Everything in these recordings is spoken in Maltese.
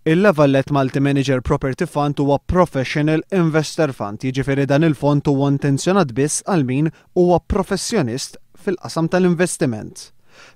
Il-La Valette Multi-Manager Property Fund huwa Professional Investor Fund, jiġifieri dan il-fond huwa intenzjonat biss għal min huwa professjonist fil-qasam tal-investiment.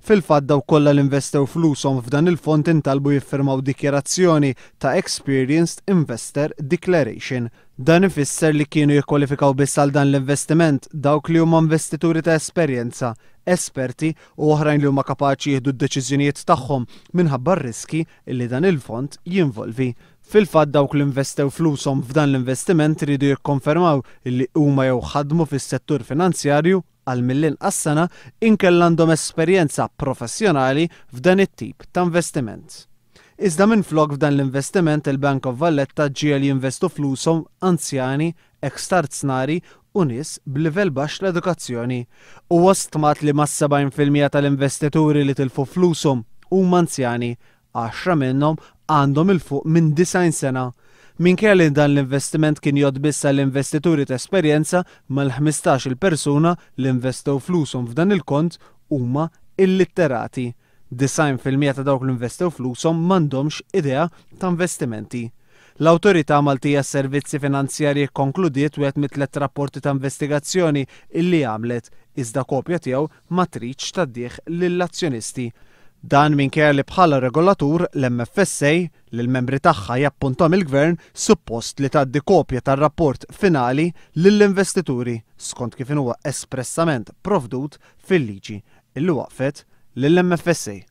Fil-fatt dawk kollha li investew flushom f'dan il-fond intalbu jiffirmaw dikjarazzjoni ta' Experienced Investor Declaration. Dan ifisser li kienu jikkwalifikaw biss għal dan l-investiment dawk li huma investituri ta' esperjenza, esperti u oħrajn li huma kapaċi jieħdu d-deċiżjonijiet tagħhom minħabba r-riskji li dan il-fond jinvolvi. Fil-fatt dawk li investew flushom f'dan l-investiment iridu jikkonfermaw li huma jew ħadmu fis-settur finanzjarju għal mill-inqas sena inkella għandhom esperjenza professjonali f'dan it-tip ta' investiment. Iżda minflok f'dan l-investiment il-Bank of Valletta ġiegħel jinvestu flushom anzjani, eks-tarznari u nies b'livell baxx l-edukazzjoni. Huwa stmat li mas-70% tal-investituri li tilfu flushom huma anzjani, għaxra minnhom għandhom 'il fuq minn 90 sena. Minkejja li dan l-investiment kien jgħodd biss għal investituri ta' esperjenza, mal-15-il persuna li investew flushom f'dan il-kont huma illitterati. 90% ta' dawk li investew flushom m'għandhomx idea ta' investimenti. L-Awtorità Maltija Servizzi Finanzjarji kkonkludiet wieħed mit-tliet rapporti ta' investigazzjoni illi għamlet, iżda kopja tiegħu ma tridx tgħaddih lill-azzjonisti. Dan minkejja li bħala regolatur l-MFSA, li l-membri tagħha jappunthom il-Gvern, suppost li tgħaddi kopja tar-rapport finali lill-investituri skont kif huwa espressament provdut fil-liġi illi waqfet lill-MFSA.